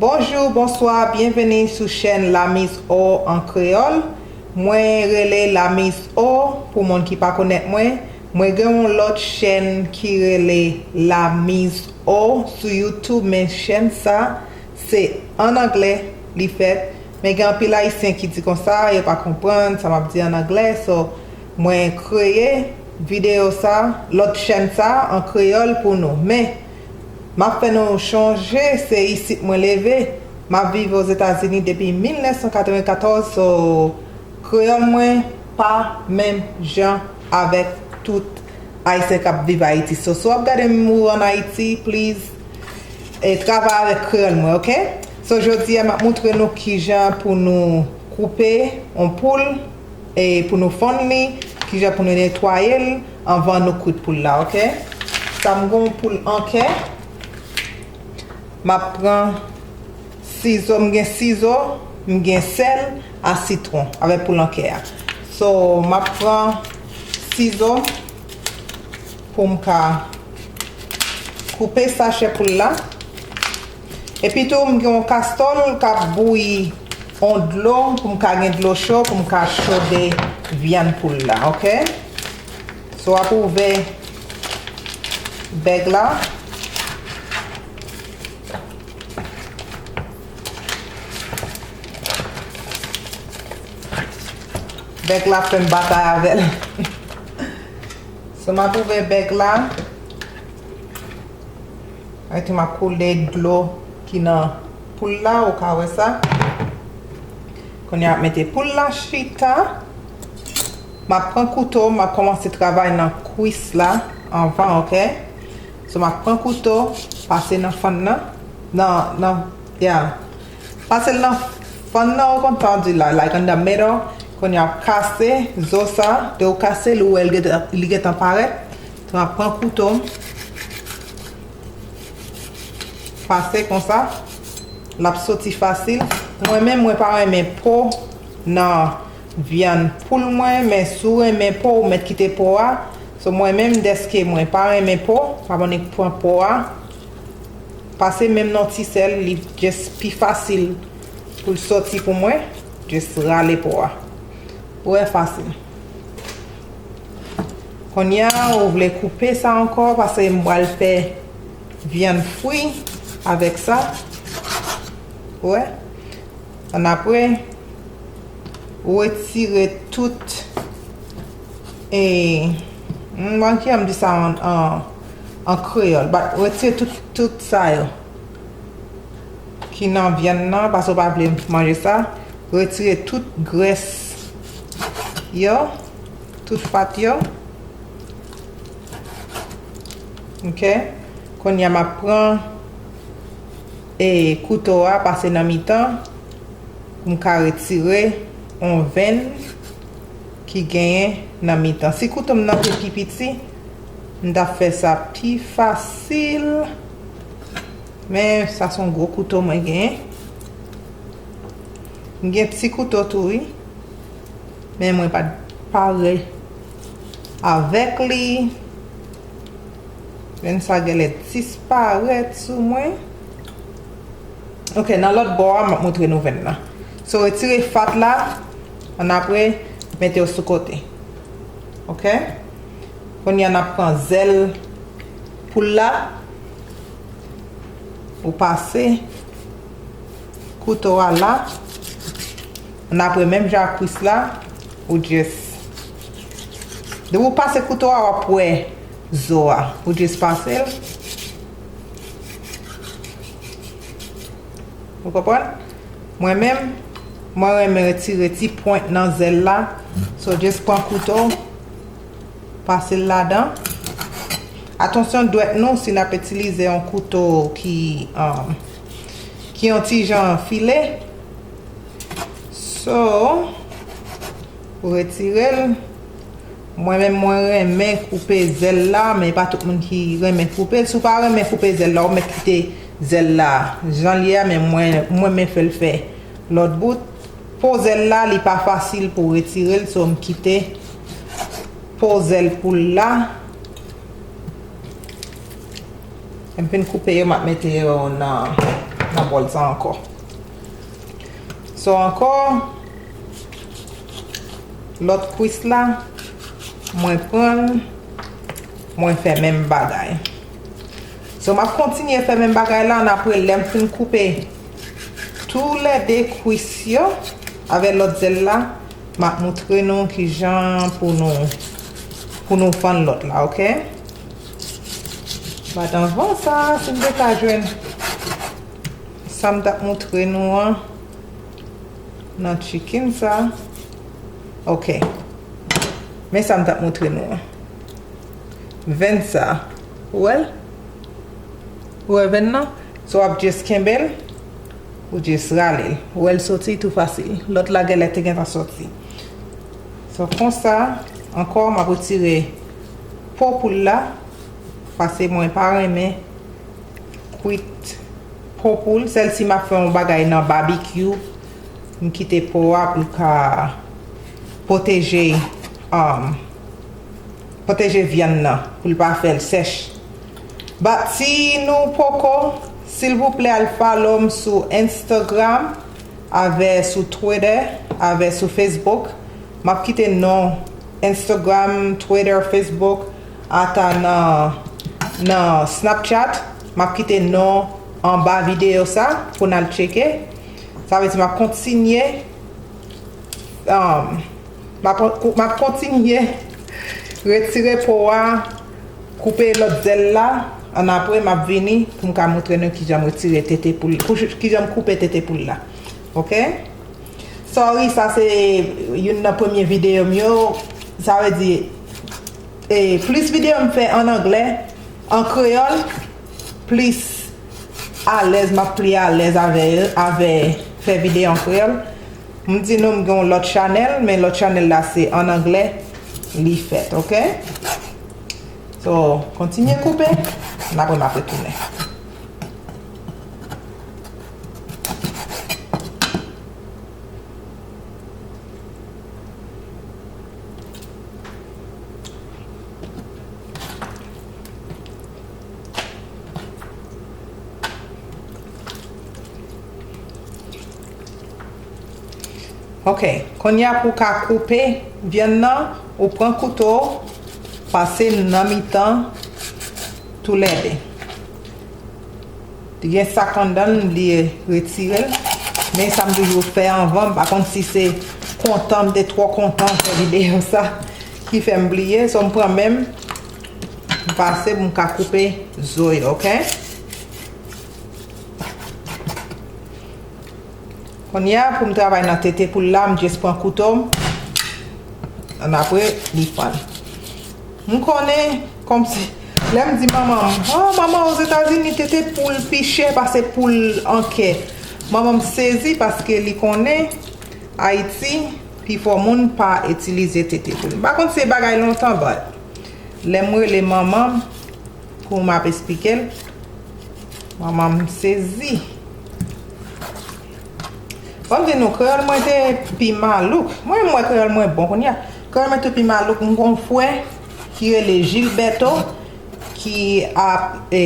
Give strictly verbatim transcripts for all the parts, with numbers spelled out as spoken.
Bonjou, bonswa, byenveni sou chèn Lamiz O an kreyòl. Mwen rele Lamiz O, pou moun ki pa konèt mwen. Mwen gen yon lòt chèn ki rele Lamiz O sou YouTube, men chèn sa, se an anglè li fèt. Men gen anpil Ayisyen ki di konsa, yo pa konprann sa m ap di an anglè. So, mwen kreye videyo sa, lòt chèn sa, an kreyòl pou nou. Men, m ap fè nou chonje, se isit mwen leve. M ap viv Ozetazini depi mil nèf san katrevenkatòz, so, kreyòl mwen pa menm jan avèk tout Ayisyen k ap viv Ayiti. So, si w ap gade m ou ann Ayiti, please, e, travay avèk kreyòl mwen, oke? So, jodi a, m ap montre nou kijan pou nou koupe yon poul, e pou nou fann li, kijan pou nou netwaye l anvan nou kwit poul la, oke? Sa m gen yon poul an kè. M ap pran sizo, m gen sizo, m gen sèl, a sitwon, avèk poul an kè a. So, m ap pran sizo pou m ka koupe sachè poul la. Epi tou, m gen yon kastòl k ap bouyi yon dlo pou m ka gen dlo cho, pou m ka chode vyann poul la, oke? So, w ap ouvè bèg la. Bèg la fè m batay avè l. So, m ap ouvè bèg la. Rete m ap koule dlo ki nan poul la, ou ka wè sa. Kounye a, m ap mete poul la chita. M ap pran kouto, m ap kòmanse travay nan kwis la anvan, oke? So, m ap pran kouto, pase nan fann nan, nan, nan, yeah. Pase l nan fann nan, ou konprann sa m di la, like in the middle. Kounye a, kase zo sa, lè w kase l, ou wè l gentan, li gentan parèt. So, m ap pran kouto m. Pase konsa, l ap soti fasil. Mwen menm, mwen pa renmen po nan vyann poul mwen, men si w renmen po, ou mèt kite po a. So, mwen menm, dèske mwen pa renmen po, m ap annik pran po a. Pase menm nan ti sèl, li just pi fasil pou l soti pou mwen. Just rale po a. Ou wè, fasil. Kounye a, ou vle koupe sa ankò, paske m pral fè vyann fri avèk sa. Ou wè? Annapre, ou retire tout, e, m pa konn kijan m di sa an, an, an kreyòl, but retire tout, tout sa yo ki nan vyann nan, paske w pa vle manje sa. Retire tout grès yo, tout fat yo. Ok. Kounye a, m ap pran, e, kouto a, pase nan mitan, pou m ka retire yon venn ki genyen nan mitan. Si kouto m nan te pi piti, m t ap fè sa pi fasil. Men, sa se yon gwo kouto mwen genyen. M gen ti kouto tou, wi. Men mwen pa t pare avèk li. Venn sa genlè disparèt sou mwen. Ok, nan lòt bò a, m ap montre nou venn nan. So, retire fat la, annapre, mete yo sou kote. Ok? Kounye a, n ap pran zèl poul la. Ou pase kouto a la. Annapre, menm jan ak kwis la, ou just, depi ou pase kouto a, w ap wè zo a. Ou just pase l. Ou konprann? Mwen menm, mwen renmen retire ti pwent nan zèl la. So, just pran kouto, pase l ladan. Atansyon dwèt nou, si n ap itilize yon kouto ki, um, ki yon ti jan file. So, ou retire l. Mwen menm, mwen renmen koupe zèl la, men pa tout moun ki renmen koupe l. Si w pa renmen koupe zèl la, ou mèt kite zèl la jan l ye a, men mwen, mwen renmen fè l fè lòt bout. Po zèl la, li pa fasil pou w retire l, so m kite po zèl poul la. Lè m fin koupe yo, m ap mete yo nan nan bòl sa ankò. So ankò, lòt kwis la, mwen pran l, mwen fè menm bagay. So, m ap kontinye fè menm bagay la, ann apre, lè m fin koupe toulède kwis yo avè lòt zèl la, m ap moutre nou kijan pou nou, pou nou fann lòt la, oke? But anvan sa, si m te ka jwenn sa m t ap moutre nou an nan chicken sa. Oke. Men sa m t ap moutre nou an. Venn sa. Ou wè l? Ou wè venn nan? So w ap just kenbe l. Ou just rale l. Ou wè l soti tou fasil. Lòt la genlè te gentan soti. So konsa, ankò, m ap retire po poul la. Paske mwen pa renmen kwit po poul. Sèl si m ap fè yon bagay nan babikyou, m kite po a pou l ka pwoteje, um, pwoteje vyann nan, pou l pa fè l sèch. But si nou poko, silvouplè al follow m sou Instagram, avè sou Twitter, avè sou Facebook. M ap kite non Instagram, Twitter, Facebook, ata nan, nan Snapchat. M ap kite non anba videyo sa pou n al tcheke. Sa vle di m ap kontinye, um, m ap, m ap kontinye retire po a, koupe lòt zèl la. Annapre, m ap vini pou m ka moutre nou kijan m retire tete poul, pou, kijan m koupe tete poul la. Oke? Sorry, sa se youn nan premye videyo m yo. Sa vle di, e, plis videyo m fè an anglè, an kreyòl, plis alèz, m ap pli alèz avè, avè fè videyo an kreyòl. M di nou m gen yon lòt chanèl, men lòt chanèl la se an anglè li fèt, oke? So, kontinye koupe, n apre m ap retounen. Ok, kounye a pou w ka koupe vyann nan, ou pran kouto w, pase l nan mitan toulède. Li gen sak anndan l, m bliye retire l. Men sa m toujou fè anvan, m pa konn si se kontan, m te twò kontan fè videyo sa ki fè m bliye. So, m pran men m, m pase pou m ka koupe zo yo, ok? Kounye a, pou m travay nan tete poul la, m just pran kouto m. Annapre, li fann. M konnen, kòmsi, lè m di manman m, "Oh, manman, Ozetazini, tete poul pi chè pase poul an kè." Manman m sezi paske li konnen Ayiti, pifò moun pa itilize tete poul. M pa konn si se bagay lontan, but lè m rele manman m, pou m ap esplike l, manman m sezi. Fò m di nou, kreyòl mwen te pi malouk. Mwen, m wè kreyòl mwen bon kounye a. Kreyòl mwen te pi malouk. M gon frè ki rele Gilberto, ki ap, e,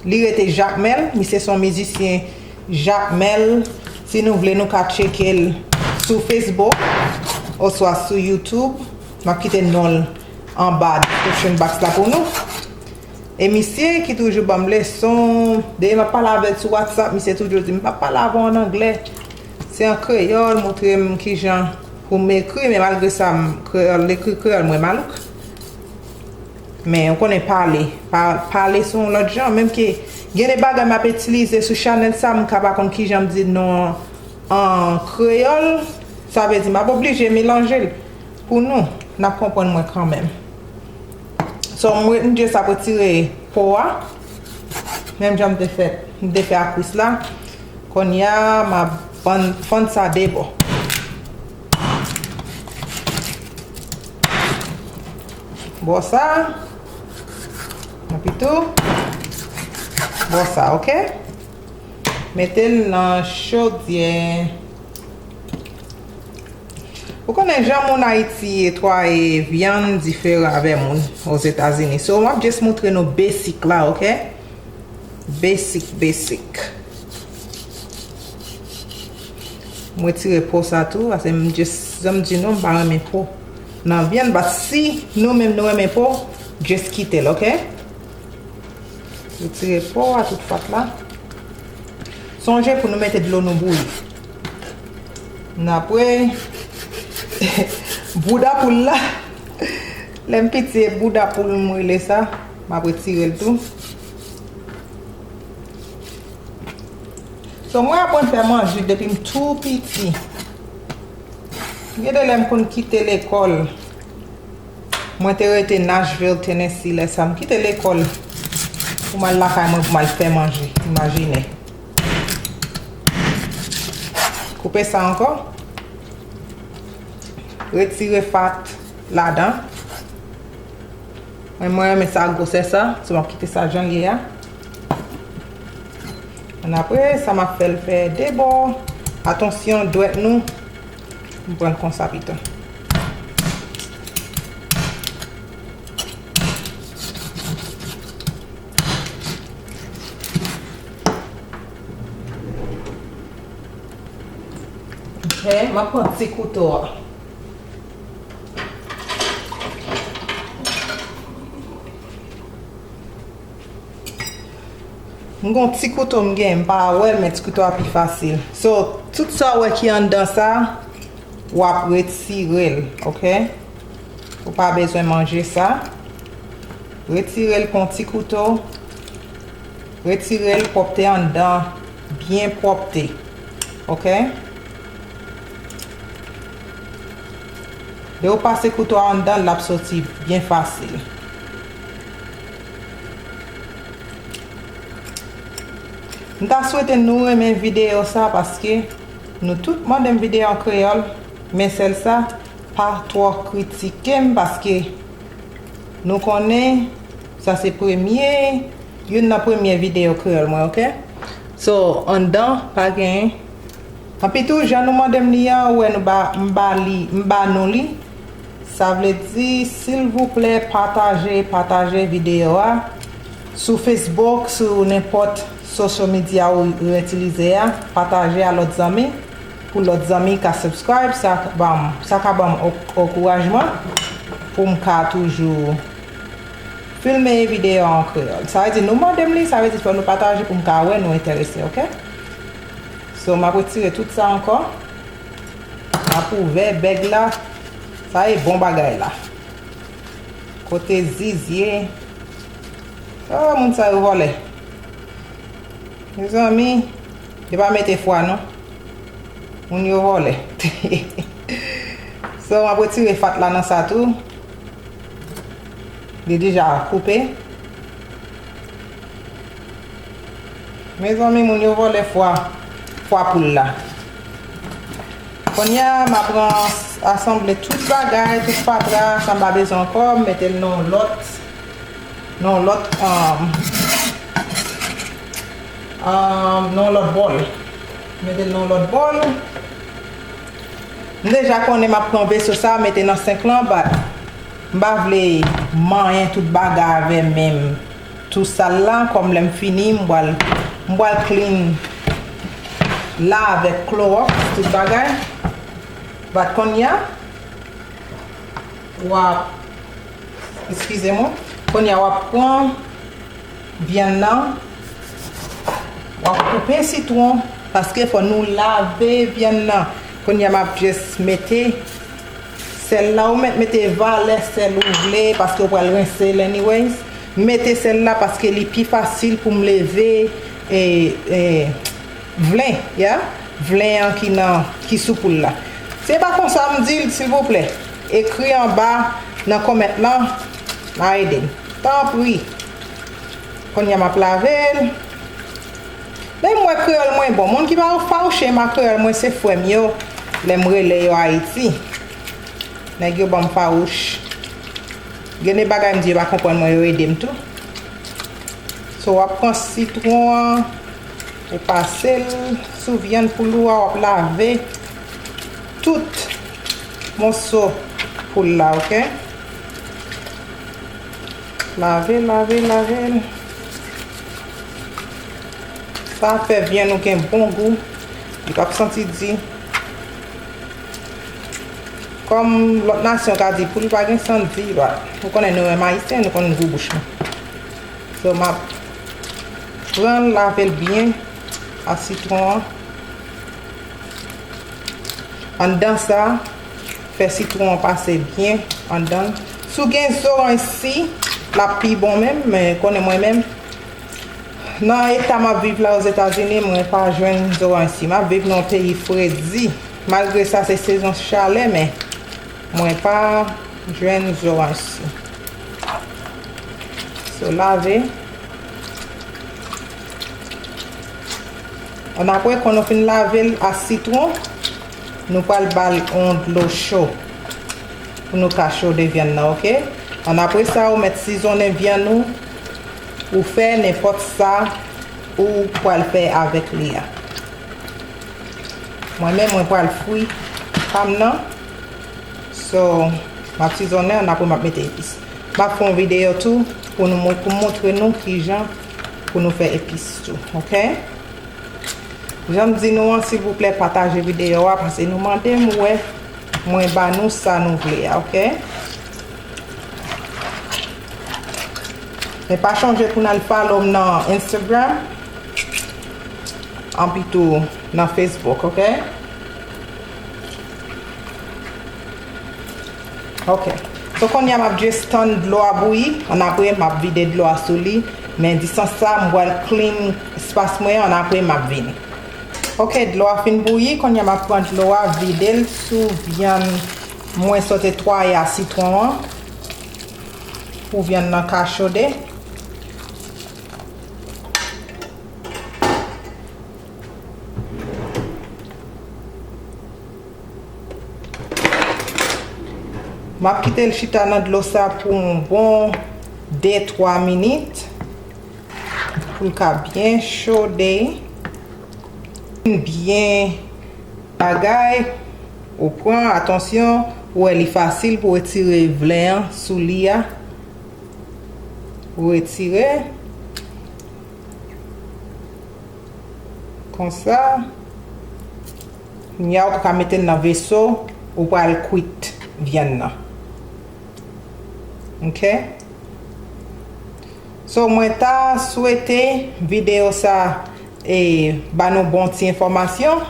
li rete Jakmèl. Misye se yon mizisyen Jakmèl. Si nou vle, nou ka tcheke l sou Facebook oswa sou YouTube. M ap kite non l anba description box la pou nou. E misye ki toujou ban m leson, depi m ap pale avè l sou WhatsApp, misye toujou di m, "M p ap pale avè w an anglè. Se an kreyòl, montre m kijan pou m ekri," men malgre sa, m kreyòl, lekri kreyòl mwen malouk. Men ou konnen pale, pa, pale se yon lòt jan, menm ke gen de bagay m ap itilize sou chanèl sa, m ka pa konn kijan m di non an kreyòl, sa vle di m ap oblije melanje l pou nou, n ap konprann mwen kanmenm. So, m re-, m just ap retire po a. Menm jan m te fè, m te fè ak kwis la. Kounye a, m ap fann, fann sa de bò. Bò sa. Epi tou, bò sa, ok? Mete l nan chodyè. Ou konnen jan moun Ayiti netwaye vyann diferan avè moun Ozetazini. So, m ap just montre nou basic la, ok? Basic, basic. M retire po sa tou, paske m just, jan m di nou, m pa renmen po nan vyann, but si nou menm nou renmen po, just kite l, oke? Retire po a tout fat la. Sonje pou nou mete dlo nou bouyi. N apre, bouda poul la. Lè m piti, e bouda poul m rele sa. M ap retire l tou. So, mwen aprann fè manje depi m tou piti. Gen de lè m konn kite lekòl. Mwen te rete Nashville, Tennessee, lè sa m kite lekòl pou m al lakay mwen pou m al fè manje. Imajine. Koupe sa ankò. Retire fat ladan. Mwen, mwen renmen sa gwosè sa, so m ap kite sa jan l ye a. Ann apre, sa m ap fè l fè de bò. Atansyon, dwèt nou. M pran l konsa pito. Ok, m ap pran ti kouto a. M gon ti kouto m gen, m pa wè l, men ti kouto a pi fasil. So, tout sa w wè ki anndan sa, w ap retire l, oke? Ou pa bezwen manje sa. Retire l pran ti kouto. Retire l pwòpte anndan, byen pwòpte. Oke? Lè w pase kouto a anndan, l ap soti byen fasil. M ta swete nou renmen videyo sa paske nou tout mande m videyo an kreyòl, men sèl sa, pa twò kritike m paske nou konnen sa se premye, youn nan premye videyo kreyòl mwen, oke? So, anndan, pa genyen. Anpi tou, jan nou mande m li an, ou wè nou ba, m ba li, m ba nou li. Sa vle di, silvouplè, pataje, pataje videyo a sou Facebook, sou nenpòt social media ou, ou itilize a. Pataje a lòt zanmi, pou lòt zanmi ka subscribe, sa ka ban m, sa ka ban m ok-, ankourajman pou m ka toujou filme videyo an kreyòl. Sa vle di, nou mande m li, sa vle di, fò nou pataje pou m ka wè nou enterese, oke? So, m ap retire tout sa ankò. M ap ouvè bèg la. Sa e bon bagay la. Kote ziz ye. Oh, moun sa yo vòlè. Mezanmi, yo pa mete fwa non. Moun yo vòlè. So, m ap retire fat la nan sa tou. Li deja koupe. Mezanmi, moun yo vòlè fwa, fwa poul la. Kounye a, m ap pran, asanble tout bagay, tout fatra, sa m pa bezwen ankò, m mete l nan yon lòt, nan yon lòt, um, um, nan yon lòt bòl. Mete l nan yon lòt bòl. M deja konnen m ap pran veso sa, mete nan senk lan, but m pa vle manyen tout bagay avè men m. Tou sal la, kòm lè m fini, m pral, m pral clean la avèk klowòks, tout bagay. But kounye a, w ap, eskize mwen, kounye a w ap pran vyann nan, w ap koupe sitwon, paske fò nou lave vyann nan. Kounye a m ap just mete sèl la, ou mèt mete valè sèl ou vle, paske ou pral rense l anyways. M mete sèl la paske li pi fasil pou m leve, e, e, vlen, ya, vlen an ki nan, ki sou poul la. Se pa konsa m di l, silvouplè, ekri anba nan comment lan, n a ede m. Tanpri. Kounye a m ap lave l. Men m wè kreyòl mwen bon. Moun ki pa fawouche m ak kreyòl mwen se frè m yo, lè m rele yo Ayiti. Nèg yo ban m fawouch. Gen de bagay m di yo pa konprann mwen, yo ede m tou. So, w ap pran sitwon an, ou pase l sou vyann poul ou a, w ap lave tout moso poul la, oke? Lave, lave, lave l. Sa fè vyann ou gen bon gou. Li p ap santi di. Kòm lòt nasyon ka di, poul pa gen san di, ba, ou konnen nou menm Ayisyen, nou konn gou bouch nou. So, m ap pran l, lave l byen ak sitwon an. Anndan sa, fè sitwon an pase byen anndan l. Si w gen zoranj si, l ap pi bon menm, men konnen mwen menm, nan eta m ap viv la Ozetazini, mwen pa jwenn zoranj si. M ap viv nan yon peyi fredi. Malgre sa se sezon chalè, men mwen pa jwenn zoranj si. So, lave. Annapre, kon nou fin lave l ak sitwon, nou pral ba l yon dlo cho pou nou ka chode vyann nan, oke? Annapre sa, ou mèt sizonnen vyann ou, ou fè nenpòt sa ou pral fè avèk li a. Mwen menm, mwen pral fri pa m nan. So, m ap sizonnen, annapre m ap mete epis. M ap fè yon videyo tou pou nou, pou m montre nou kijan pou nou fè epis tou, oke? Jan m di nou an, silvouplè, pataje videyo a, paske nou mande m wè mwen ba nou sa nou vle a, oke? Men pa chonje pou n al follow m nan Instagram, anpi tou nan Facebook, oke? Ok. So, kounye a, m ap just tann dlo a bouyi. Annapre, m ap vide dlo a sou li. Men distans sa, m pral clean espas mwen, annapre, m ap vini. Ok, dlo a fin bouyi. Kounye a, m ap pran dlo a, vide l sou vyann mwen sot netwaye a sitwon an. Pou vyann nan ka chode. M ap kite l chita nan dlo sa pou yon bon de twa minit. Pou l ka byen chode. Byen bagay. Ou pran, atansyon, ou wè li fasil pou retire vlen an sou li a. Ou retire. Konsa. Kounye a, ou ka mete l nan veso, ou pral kwit vyann nan. Ok? So, mwen ta swete videyo sa e ba nou bon ti enfòmasyon.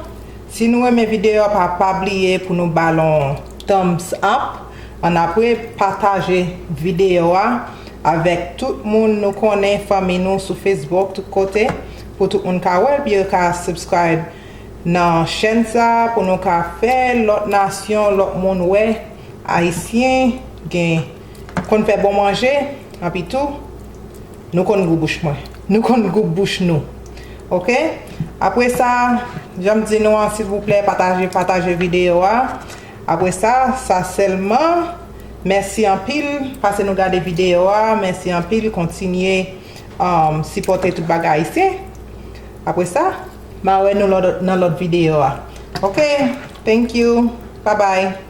Si nou renmen videyo a, pa, pa bliye pou nou ba l on thumbs up. Annapre, pataje videyo a avèk tout moun nou konnen, fanmi nou sou Facebook, tout kote, pou tout moun ka wè l, pou yo ka subscribe nan chèn sa, pou nou ka fè lòt nasyon, lòt moun wè Ayisyen gen konn fè bon manje, anpi tou, nou konn gou bouch mwen. Nou konn gou bouch nou. Ok? Apre sa, jan m di nou an, silvouplè, pataje, pataje videyo a. Apre sa, sa sèlman. Mèsi anpil, paske nou gade videyo a. Mèsi anpil, kontinye, um, sipòte Tout Bagay Ayisyen. Apre sa, m a wè nou lòt, nan lòt videyo a. Ok? Thank you. Bye bye.